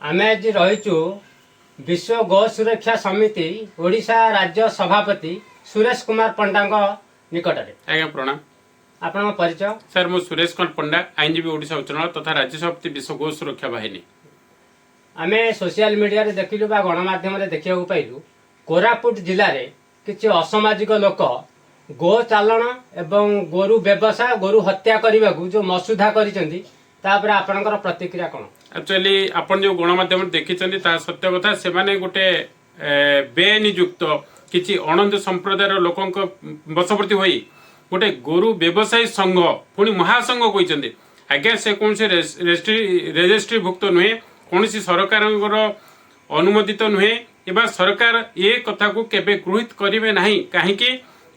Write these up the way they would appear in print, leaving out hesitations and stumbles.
ଆମେ ଆଜି ରହିଛୁ ବିଶ୍ୱ ଗୋ ସୁରକ୍ଷା ସମିତି ଓଡ଼ିଶା ରାଜ୍ୟ ସଭାପତି ସୁରେଶ କୁମାର ପଣ୍ଡାଙ୍କ ନିକଟରେ। ଆଜ୍ଞା, ପ୍ରଣାମ। ଆପଣଙ୍କ ପରିଚୟ? ସାର୍, ମୁଁ ସୁରେଶ କୁମାର ପଣ୍ଡା, ଆଇନଜୀବୀ, ଓଡ଼ିଶା ଉଚ୍ଚ ନ୍ୟାୟାଳୟ ତଥା ରାଜ୍ୟ ସଭାପତି, ବିଶ୍ୱ ଗୋ ସୁରକ୍ଷା ବାହିନୀ। ଆମେ ସୋସିଆଲ ମିଡ଼ିଆରେ ଦେଖିଲୁ ବା ଗଣମାଧ୍ୟମରେ ଦେଖିବାକୁ ପାଇଲୁ, କୋରାପୁଟ ଜିଲ୍ଲାରେ କିଛି ଅସାମାଜିକ ଲୋକ ଗୋ ଚାଲାଣ ଏବଂ ଗୋରୁ ବ୍ୟବସାୟ, ଗୋରୁ ହତ୍ୟା କରିବାକୁ ଯେଉଁ ମସୁଧା କରିଛନ୍ତି, ତାପରେ ଆପଣଙ୍କର ପ୍ରତିକ୍ରିୟା କ'ଣ? ଆକ୍ଚୁଆଲି ଆପଣ ଯେଉଁ ଗଣମାଧ୍ୟମରେ ଦେଖିଛନ୍ତି, ତାହା ସତ୍ୟ କଥା। ସେମାନେ ଗୋଟେ ବେଆଇନଯୁକ୍ତ କିଛି ଅଣନ୍ଦ ସମ୍ପ୍ରଦାୟର ଲୋକଙ୍କ ବଶବର୍ତ୍ତୀ ହୋଇ ଗୋଟେ ଗୋରୁ ବ୍ୟବସାୟୀ ସଂଘ, ପୁଣି ମହାସଂଘ କହିଛନ୍ତି। ଆଜ୍ଞା, ସେ କୌଣସି ରେଜିଷ୍ଟ୍ରିଭୁକ୍ତ ନୁହେଁ, କୌଣସି ସରକାରଙ୍କର ଅନୁମୋଦିତ ନୁହେଁ ଏବଂ ସରକାର ଏ କଥାକୁ କେବେ ଗୃହୀତ କରିବେ ନାହିଁ। କାହିଁକି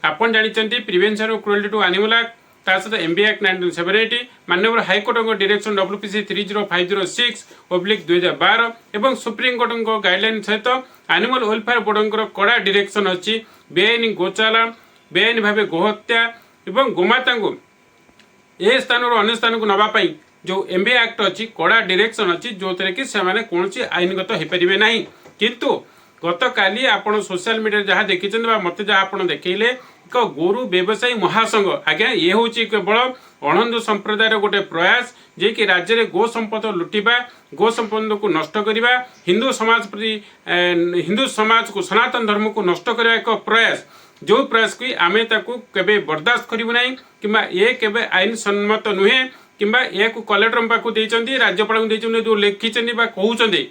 ଆପଣ ଜାଣିଛନ୍ତି, Prevention of Cruelty to Animal Act, ତା ସହିତ MV Act 1978, ମାନ୍ୟବର ହାଇକୋର୍ଟଙ୍କ direction WPC 30506/2012 ଏବଂ ସୁପ୍ରିମକୋର୍ଟଙ୍କ ଗାଇଡଲାଇନ୍ ସହିତ ଆନିମାଲ ୱେଲଫେୟାର ବୋର୍ଡଙ୍କର କଡ଼ା ଡିରେକ୍ସନ ଅଛି। ବେଆଇନ ଗୋଚାଲାଣ, ବେଆଇନ ଭାବେ ଗୋହତ୍ୟା ଏବଂ ଗୋମାତାଙ୍କୁ ଏ ସ୍ଥାନରୁ ଅନ୍ୟ ସ୍ଥାନକୁ ନେବା ପାଇଁ ଯେଉଁ ଏମ୍ଭି ଆକ୍ଟ ଅଛି, କଡ଼ା ଡିରେକ୍ସନ ଅଛି, ଯେଉଁଥିରେ କି ସେମାନେ କୌଣସି ଆଇନଗତ ହେଇପାରିବେ ନାହିଁ। କିନ୍ତୁ ଗତକାଲି ଆପଣ ସୋସିଆଲ ମିଡ଼ିଆରେ ଯାହା ଦେଖିଛନ୍ତି ବା ମୋତେ ଯାହା ଆପଣ ଦେଖେଇଲେ, ଏକ ଗୋରୁ ବ୍ୟବସାୟୀ ମହାସଂଘ, ଆଜ୍ଞା, ଇଏ ହେଉଛି କେବଳ ଅଣହିନ୍ଦୁ ସମ୍ପ୍ରଦାୟର ଗୋଟେ ପ୍ରୟାସ, ଯିଏକି ରାଜ୍ୟରେ ଗୋ ସମ୍ପଦ ଲୁଟିବା, ଗୋ ସମ୍ପଦକୁ ନଷ୍ଟ କରିବା, ହିନ୍ଦୁ ସମାଜ ପ୍ରତି ହିନ୍ଦୁ ସମାଜକୁ, ସନାତନ ଧର୍ମକୁ ନଷ୍ଟ କରିବା ଏକ ପ୍ରୟାସ, ଯେଉଁ ପ୍ରୟାସକୁ ଆମେ ତାକୁ କେବେ ବରଦାସ୍ତ କରିବୁ ନାହିଁ କିମ୍ବା ଏ କେବେ ଆଇନ ସମ୍ମତ ନୁହେଁ। କିମ୍ବା ଏହାକୁ କଲେକ୍ଟରଙ୍କ ପାଖକୁ ଦେଇଛନ୍ତି, ରାଜ୍ୟପାଳଙ୍କୁ ଦେଇଛନ୍ତି, ଯେଉଁ ଲେଖିଛନ୍ତି ବା କହୁଛନ୍ତି,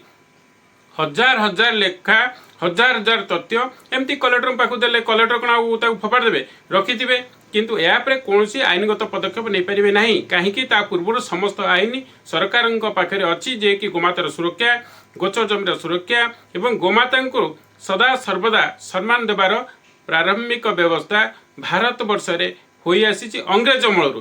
ହଜାର ହଜାର ଲେଖା, ହଜାର ହଜାର ତଥ୍ୟ ଏମିତି କଲେକ୍ଟରଙ୍କ ପାଖକୁ ଦେଲେ କଲେକ୍ଟର କ'ଣ ଆଉ ତାକୁ ଫୋପାଡ଼ି ଦେବେ? ରଖିଥିବେ। କିନ୍ତୁ ଏହା ଉପରେ କୌଣସି ଆଇନଗତ ପଦକ୍ଷେପ ନେଇପାରିବେ ନାହିଁ। କାହିଁକି ତା ପୂର୍ବରୁ ସମସ୍ତ ଆଇନ ସରକାରଙ୍କ ପାଖରେ ଅଛି, ଯେ କି ଗୋମାତାର ସୁରକ୍ଷା, ଗୋଚର ଜମିର ସୁରକ୍ଷା ଏବଂ ଗୋମାତାଙ୍କୁ ସଦା ସର୍ବଦା ସମ୍ମାନ ଦେବାର ପ୍ରାରମ୍ଭିକ ବ୍ୟବସ୍ଥା ଭାରତ ବର୍ଷରେ ହୋଇ ଆସିଛି ଅଂଗ୍ରେଜ ଅମଳରୁ।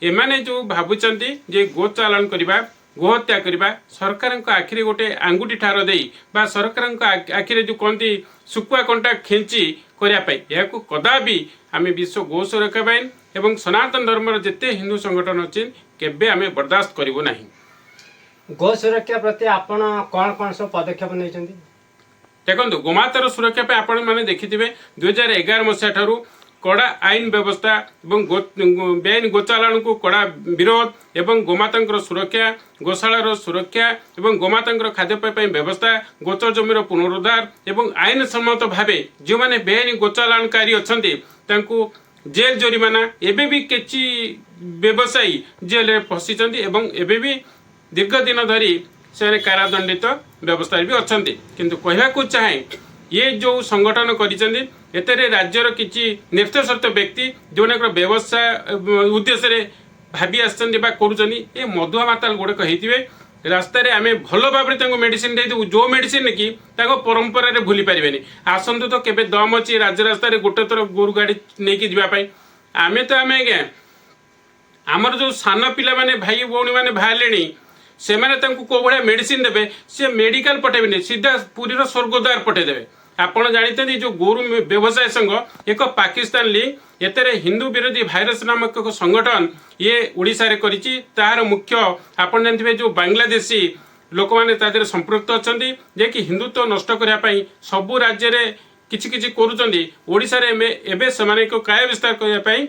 ଏମାନେ ଯେଉଁ ଭାବୁଛନ୍ତି ଯେ ଗୋ ଚାଲାଣ କରିବା, ଗୋହତ୍ୟା କରିବା, ସରକାରଙ୍କ ଆଖିରେ ଗୋଟେ ଆଙ୍ଗୁଠି ଠାର ଦେଇ ବା ସରକାରଙ୍କ ଆଖିରେ ଯେଉଁ କହନ୍ତି ଶୁଖୁଆ କଣ୍ଟା ଖେଞ୍ଚି କରିବା ପାଇଁ, ଏହାକୁ କଦାପି ଆମେ ବିଶ୍ୱ ଗୋ ସୁରକ୍ଷା ବାହିନୀ ଏବଂ ସନାତନ ଧର୍ମର ଯେତେ ହିନ୍ଦୁ ସଂଗଠନ ଅଛି, କେବେ ଆମେ ବରଦାସ୍ତ କରିବୁ ନାହିଁ। ଗୋ ସୁରକ୍ଷା ପ୍ରତି ଆପଣ କ'ଣ କ'ଣ ସବୁ ପଦକ୍ଷେପ ନେଇଛନ୍ତି? ଦେଖନ୍ତୁ, ଗୋମାତାର ସୁରକ୍ଷା ପାଇଁ ଆପଣମାନେ ଦେଖିଥିବେ, 2011 ମସିହା ଠାରୁ କଡ଼ା ଆଇନ ବ୍ୟବସ୍ଥା ଏବଂ ବେଆଇନ ଗୋଚାଲାଣକୁ କଡ଼ା ବିରୋଧ ଏବଂ ଗୋମାତାଙ୍କର ସୁରକ୍ଷା, ଗୋଶାଳାର ସୁରକ୍ଷା ଏବଂ ଗୋମାତାଙ୍କର ଖାଦ୍ୟପେୟ ପାଇଁ ବ୍ୟବସ୍ଥା, ଗୋଚର ଜମିର ପୁନରୁଦ୍ଧାର ଏବଂ ଆଇନ ସମ୍ମତ ଭାବେ ଯେଉଁମାନେ ବେଆଇନ ଗୋଚାଲାଣକାରୀ ଅଛନ୍ତି, ତାଙ୍କୁ ଜେଲ ଜରିମାନା। ଏବେ ବି କିଛି ବ୍ୟବସାୟୀ ଜେଲରେ ଫସିଛନ୍ତି ଏବଂ ଏବେ ବି ଦୀର୍ଘ ଦିନ ଧରି ସେମାନେ କାରାଦଣ୍ଡିତ ବ୍ୟବସ୍ଥାରେ ବି ଅଛନ୍ତି। କିନ୍ତୁ କହିବାକୁ ଚାହେଁ, ଇଏ ଯେଉଁ ସଂଗଠନ କରିଛନ୍ତି, ଏଥିରେ ରାଜ୍ୟର କିଛି ନ୍ୟସ୍ତସ୍ୱାର୍ଥ ବ୍ୟକ୍ତି, ଯେଉଁମାନଙ୍କର ବ୍ୟବସାୟ ଉଦ୍ଦେଶ୍ୟରେ ଭାବି ଆସିଛନ୍ତି ବା କରୁଛନ୍ତି, ଏ ମଦୁଆ ମାତାଲ ଗୁଡ଼ିକ ହେଇଥିବେ। ରାସ୍ତାରେ ଆମେ ଭଲ ଭାବରେ ତାଙ୍କୁ ମେଡିସିନ ଦେଇଦେବୁ, ଯେଉଁ ମେଡିସିନ କି ତାଙ୍କ ପରମ୍ପରାରେ ଭୁଲି ପାରିବେନି। ଆସନ୍ତୁ ତ, କେବେ ଦମ ଅଛି ରାଜ୍ୟ ରାସ୍ତାରେ ଗୋଟେ ଥର ଗୋରୁ ଗାଡ଼ି ନେଇକି ଯିବା ପାଇଁ? ଆମେ ତ ଆମେ ଆଜ୍ଞା, ଆମର ଯେଉଁ ସାନ ପିଲାମାନେ, ଭାଇ ଭଉଣୀମାନେ ବାହାରିଲେଣି, ସେମାନେ ତାଙ୍କୁ କୋଉ ଭଳିଆ ମେଡିସିନ ଦେବେ, ସେ ମେଡିକାଲ ପଠେଇବେନି, ସିଧା ପୁରୀର ସ୍ୱର୍ଗଦ୍ୱାର ପଠେଇଦେବେ। ଆପଣ ଜାଣିଛନ୍ତି, ଯେଉଁ ଗୋରୁ ବ୍ୟବସାୟ ସଂଘ ଏକ ପାକିସ୍ତାନ ଲିଙ୍କ। ଏଥିରେ ହିନ୍ଦୁ ବିରୋଧୀ ଭାଇରସ ନାମକ ଏକ ସଂଗଠନ ଇଏ ଓଡ଼ିଶାରେ କରିଛି। ତାହାର ମୁଖ୍ୟ ଆପଣ ଜାଣିଥିବେ, ଯେଉଁ ବାଂଲାଦେଶୀ ଲୋକମାନେ ତା ଦେହରେ ସମ୍ପୃକ୍ତ ଅଛନ୍ତି, ଯେ କି ହିନ୍ଦୁତ୍ୱ ନଷ୍ଟ କରିବା ପାଇଁ ସବୁ ରାଜ୍ୟରେ କିଛି କିଛି କରୁଛନ୍ତି। ଓଡ଼ିଶାରେ ଏବେ ସେମାନେ ଏକ କାୟ ବିସ୍ତାର କରିବା ପାଇଁ,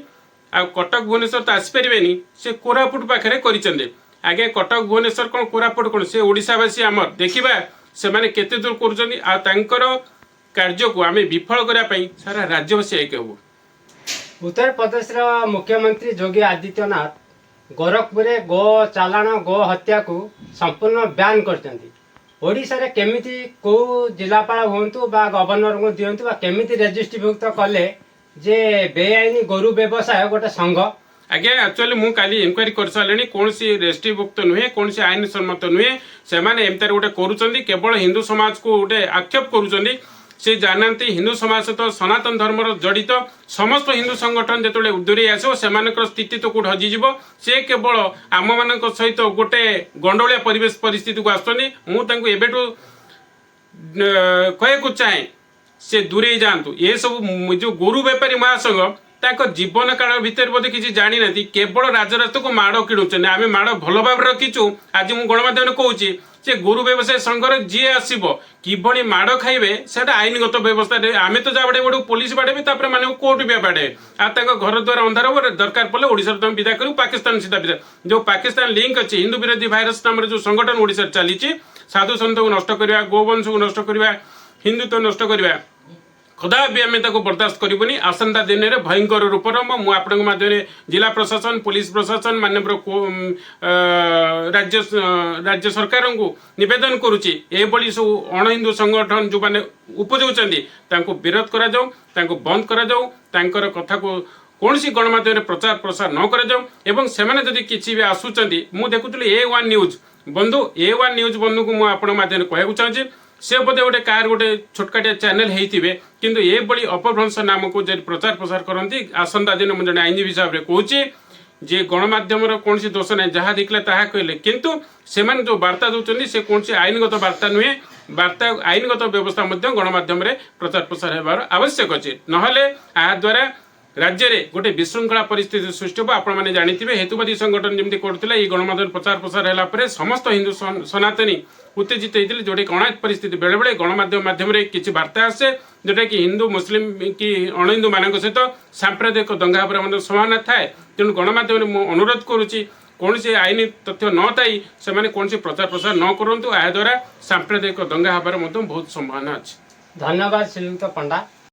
ଆଉ କଟକ ଭୁବନେଶ୍ୱର ତ ଆସିପାରିବେନି, ସେ କୋରାପୁଟ ପାଖରେ କରିଛନ୍ତି। ଆଜ୍ଞା, କଟକ ଭୁବନେଶ୍ୱର କ'ଣ, କୋରାପୁଟ କ'ଣ, ସେ ଓଡ଼ିଶାବାସୀ ଆମର। ଦେଖିବା ସେମାନେ କେତେ ଦୂର କରୁଛନ୍ତି ଆଉ ତାଙ୍କର କାର୍ଯ୍ୟକୁ ଆମେ ବିଫଳ କରିବା ପାଇଁ ସାରା ରାଜ୍ୟବାସୀ ଏକ ହେବୁ। ଉତ୍ତରପ୍ରଦେଶର ମୁଖ୍ୟମନ୍ତ୍ରୀ ଯୋଗୀ ଆଦିତ୍ୟନାଥ ଗୋରଖପୁରରେ ଗୋ ଚାଲାଣ, ଗୋ ହତ୍ୟାକୁ ସମ୍ପୂର୍ଣ୍ଣ ବ୍ୟାନ୍ କରିଛନ୍ତି। ଓଡ଼ିଶାରେ କେମିତି କୋଉ ଜିଲ୍ଲାପାଳ ହୁଅନ୍ତୁ ବା ଗଭର୍ଣ୍ଣରଙ୍କୁ ଦିଅନ୍ତୁ ବା କେମିତି ରେଜିଷ୍ଟ୍ରିଭୁକ୍ତ କଲେ ଯେ ବେଆଇନ ଗୋରୁ ବ୍ୟବସାୟ ଗୋଟେ ସଂଘ? ଆଜ୍ଞା, ଆକ୍ଚୁଆଲି ମୁଁ କାଲି ଇନକ୍ୱାରି କରିସାରିଲିଣି। କୌଣସି ରେଜିଷ୍ଟ୍ରିଭୁକ୍ତ ନୁହେଁ, କୌଣସି ଆଇନ ସମ୍ମତ ନୁହେଁ। ସେମାନେ ଏମିତି ଗୋଟେ କରୁଛନ୍ତି, କେବଳ ହିନ୍ଦୁ ସମାଜକୁ ଗୋଟେ ଆକ୍ଷେପ କରୁଛନ୍ତି। ସେ ଜାଣନ୍ତି, ହିନ୍ଦୁ ସମାଜ ସହିତ ସନାତନ ଧର୍ମର ଜଡ଼ିତ ସମସ୍ତ ହିନ୍ଦୁ ସଂଗଠନ ଯେତେବେଳେ ଦୂରେଇ ଆସିବ, ସେମାନଙ୍କର ସ୍ଥିତି ତ କୋଉଠି ହଜିଯିବ। ସେ କେବଳ ଆମମାନଙ୍କ ସହିତ ଗୋଟେ ଗଣ୍ଡଗୋଳିଆ ପରିବେଶ ପରିସ୍ଥିତିକୁ ଆସୁଛନ୍ତି। ମୁଁ ତାଙ୍କୁ ଏବେଠୁ କହିବାକୁ ଚାହେଁ, ସେ ଦୂରେଇ ଯାଆନ୍ତୁ। ଏସବୁ ଯୋଉ ଗୋରୁ ବେପାରୀ ମହାସଂଘ ତାଙ୍କ ଜୀବନ କାଳ ଭିତରେ ବୋଧେ କିଛି ଜାଣିନାହାନ୍ତି। କେବଳ ରାଜରାସ୍ତାକୁ ମାଡ଼ କିଣୁଛନ୍ତି। ଆମେ ମାଡ଼ ଭଲ ଭାବରେ ରଖିଛୁ। ଆଜି ମୁଁ ଗଣମାଧ୍ୟମରେ କହୁଛି ଯେ ଗୋରୁ ବ୍ୟବସାୟୀ ସଂଘରେ ଯିଏ ଆସିବ, କିଭଳି ମାଡ଼ ଖାଇବେ, ସେଟା ଆଇନଗତ ବ୍ୟବସ୍ଥାରେ। ଆମେ ତ ଯାହା ବାଡ଼େଇ ବାଡ଼ୁ, ପୋଲିସ ବାଡ଼େଇବେ, ତାପରେ ମାନେ କୋର୍ଟ ବି ବାଡ଼େଇବେ। ଆଉ ତାଙ୍କ ଘର ଦ୍ୱାର ଅନ୍ଧାର ହବ। ଦରକାର ପଡ଼ିଲେ ଓଡ଼ିଶାରୁ ତମେ ବିଦା କରିବୁ, ପାକିସ୍ତାନ ସିଧା ବିଦା। ଯୋଉ ପାକିସ୍ତାନ ଲିଙ୍କ ଅଛି, ହିନ୍ଦୁ ବିରୋଧୀ ଭାଇରସ ନାମରେ ଯୋଉ ସଂଗଠନ ଓଡ଼ିଶାରେ ଚାଲିଛି, ସାଧୁ ସନ୍ଥକୁ ନଷ୍ଟ କରିବା, ଗୋବଂଶକୁ ନଷ୍ଟ କରିବା, ହିନ୍ଦୁତ୍ୱ ନଷ୍ଟ କରିବା, କଦାପି ଆମେ ତାକୁ ବରଦାସ୍ତ କରିବୁନି। ଆସନ୍ତା ଦିନରେ ଭୟଙ୍କର ରୂପର ମୁଁ ଆପଣଙ୍କ ମାଧ୍ୟମରେ ଜିଲ୍ଲା ପ୍ରଶାସନ, ପୋଲିସ ପ୍ରଶାସନ, ମାନ୍ୟବର ରାଜ୍ୟ ରାଜ୍ୟ ସରକାରଙ୍କୁ ନିବେଦନ କରୁଛି, ଏଭଳି ସବୁ ଅଣହିନ୍ଦୁ ସଂଗଠନ ଯେଉଁମାନେ ଉପଜଉଛନ୍ତି, ତାଙ୍କୁ ବିରୋଧ କରାଯାଉ, ତାଙ୍କୁ ବନ୍ଦ କରାଯାଉ, ତାଙ୍କର କଥାକୁ କୌଣସି ଗଣମାଧ୍ୟମରେ ପ୍ରଚାର ପ୍ରସାର ନ କରାଯାଉ। ଏବଂ ସେମାନେ ଯଦି କିଛି ବି ଆସୁଛନ୍ତି, ମୁଁ ଦେଖୁଥିଲି ଏ ୱାନ୍ ନ୍ୟୁଜ୍ ବନ୍ଧୁ, ଏ ୱାନ୍ ନ୍ୟୁଜ୍ ବନ୍ଧୁକୁ ମୁଁ ଆପଣଙ୍କ ମାଧ୍ୟମରେ କହିବାକୁ ଚାହୁଁଛି, ସେ ବୋଧେ ଗୋଟେ କାହାର ଗୋଟେ ଛୋଟକାଟିଆ ଚ୍ୟାନେଲ ହେଇଥିବେ, କିନ୍ତୁ ଏଭଳି ଅପଭ୍ରଂଶ ନାମକୁ ଯଦି ପ୍ରଚାର ପ୍ରସାର କରନ୍ତି, ଆସନ୍ତା ଦିନ ମୁଁ ଜଣେ ଆଇନଜୀବୀ ହିସାବରେ କହୁଛି ଯେ ଗଣମାଧ୍ୟମର କୌଣସି ଦୋଷ ନାହିଁ, ଯାହା ଦେଖିଲେ ତାହା କହିଲେ। କିନ୍ତୁ ସେମାନେ ଯେଉଁ ବାର୍ତ୍ତା ଦେଉଛନ୍ତି, ସେ କୌଣସି ଆଇନଗତ ବାର୍ତ୍ତା ନୁହେଁ। ବାର୍ତ୍ତା ଆଇନଗତ ବ୍ୟବସ୍ଥା ମଧ୍ୟ ଗଣମାଧ୍ୟମରେ ପ୍ରଚାର ପ୍ରସାର ହେବାର ଆବଶ୍ୟକ ଅଛି। ନହେଲେ ଏହାଦ୍ୱାରା ରାଜ୍ୟରେ ଗୋଟେ ବିଶୃଙ୍ଖଳା ପରିସ୍ଥିତି ସୃଷ୍ଟି ହେବ। ଆପଣମାନେ ଜାଣିଥିବେ, ହେତୁବାଦୀ ସଂଗଠନ ଯେମିତି କରୁଥିଲା, ଏଇ ଗଣମାଧ୍ୟମ ପ୍ରଚାର ପ୍ରସାର ହେଲା ପରେ ସମସ୍ତ ହିନ୍ଦୁ ସନାତନୀ ଉତ୍ତେଜିତ ହେଇଥିଲେ, ଯେଉଁଟାକି ଅଣାୟତ ପରିସ୍ଥିତି। ବେଳେବେଳେ ଗଣମାଧ୍ୟମ ମାଧ୍ୟମରେ କିଛି ବାର୍ତ୍ତା ଆସେ, ଯେଉଁଟାକି ହିନ୍ଦୁ, ମୁସଲିମ କି ଅଣହିନ୍ଦୁ ମାନଙ୍କ ସହିତ ସାମ୍ପ୍ରଦାୟିକ ଦଙ୍ଗା ହେବାର ମଧ୍ୟ ସମ୍ଭାବନା ଥାଏ। ତେଣୁ ଗଣମାଧ୍ୟମରେ ମୁଁ ଅନୁରୋଧ କରୁଛି, କୌଣସି ଆଇନ ତଥ୍ୟ ନ ଥାଇ ସେମାନେ କୌଣସି ପ୍ରଚାର ପ୍ରସାର ନ କରନ୍ତୁ। ଏହାଦ୍ୱାରା ସାମ୍ପ୍ରଦାୟିକ ଦଙ୍ଗା ହେବାର ମଧ୍ୟ ବହୁତ ସମ୍ଭାବନା ଅଛି। ଧନ୍ୟବାଦ ଶ୍ରୀଯୁକ୍ତ ପଣ୍ଡା।